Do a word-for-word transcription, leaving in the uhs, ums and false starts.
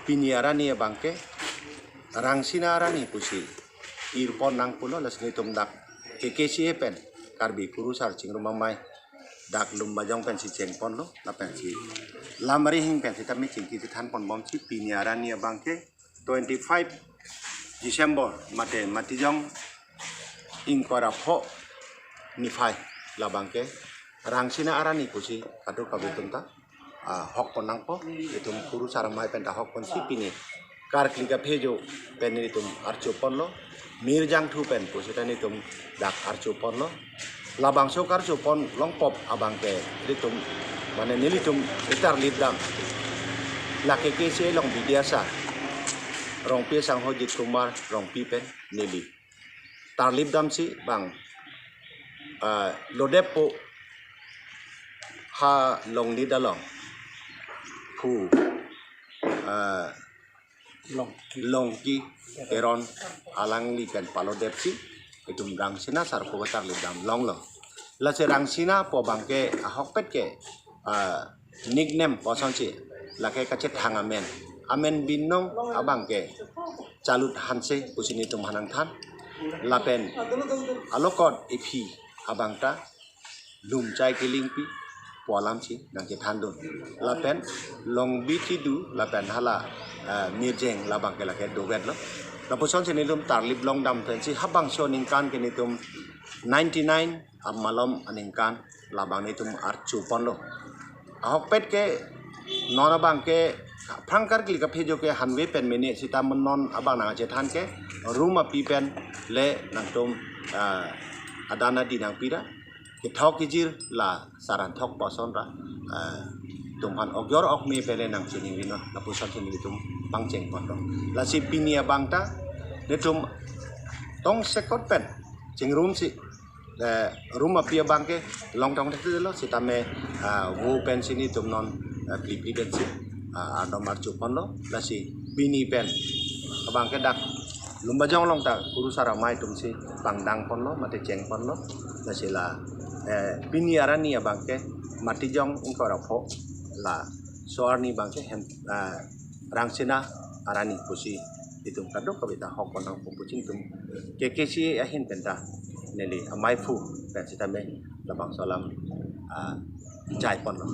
pini arni abangke Rangsina arni pusi irpon nangpulo. Lasi nelitum dak K K C A pen Karbi Kurusar Chingrum Amei dak Lumbajong pensi chengponlo, lapensi lamari hing pensi tame chingki chethanponbomsi pini arni abangke twenty-five December mate Matijong ingkoi ra pho niphai labangke Rangsina arni pusi kadokave atum ta ah, hokpon nangpo, itum Kurusar Amei pen ta hokponsi pini karkli kaphejo pen itum archoponlo, Mirjangthu pen pusi ta itum dak archoponlo. Labangso karchopon longpop abangke itum, mane nelitum itarlip dam, lake K C A along Bidyasar Rongpi asangho Jit Kumar Rongpi pen neli tarlip damsi bang, ah, Lodep pu ha Longnit along phu, ah, Longki. Longki Teron alangli pen palodepsi itum Rangsina sarpo tarlip dam longlo. Lasi Rangsina pu abangke ahokpet ke, ah, nickname pu asonsi, lake kachethang amen. Amen binong abangke Chalut Hanse pusi nelitum aphan nangthan. Lapen alokot iphi abang ta Lumchai Kilingpi pu alamsi nangchethandun. Lapen Longbi Chidu lapen hala, eh, Mirjeng labangke lake dovetlo. Lapusonsi nelitum tarlip longdam pensi habangso aningkan ke nelitum ninety-nine amalom aningkan labang nelitum archoponlo. Ahokpet ke non abangke aphrang karkli kaphejo ke hanve pen mene sita non abang nangchethan ke Rumapi pen le nangtum, ah, adan adi nangpira kethok kejir la saran thok pu ason ra, ah, itum aphan okjor okme pen le nangchiningrinon, lapusonsi nelitum pangchengponlo. Lasi pini abang ta nelitum tongsekot pen chingrumsi, eh, Rumapi abangke longtong thekthelo sitame, ah, vo pensi nelitum non, ah, phli phli pensi, ah, ardom archoponlo. Lasi pini pen abangke dak Lumbajong along ta Kurusar Amei atumsi pangdangponlo mate chengponlo. Lasi la, eh, pini arni abangke Matijong ingkoi ra pho, laso arni abangke hem, ah, Rangsina arni pusi itum kadokave ta hokpon nangpo pusi itum K K C A ahin pen ta neli amaiphu pen sitame labangso alam, ah, jaiponlo.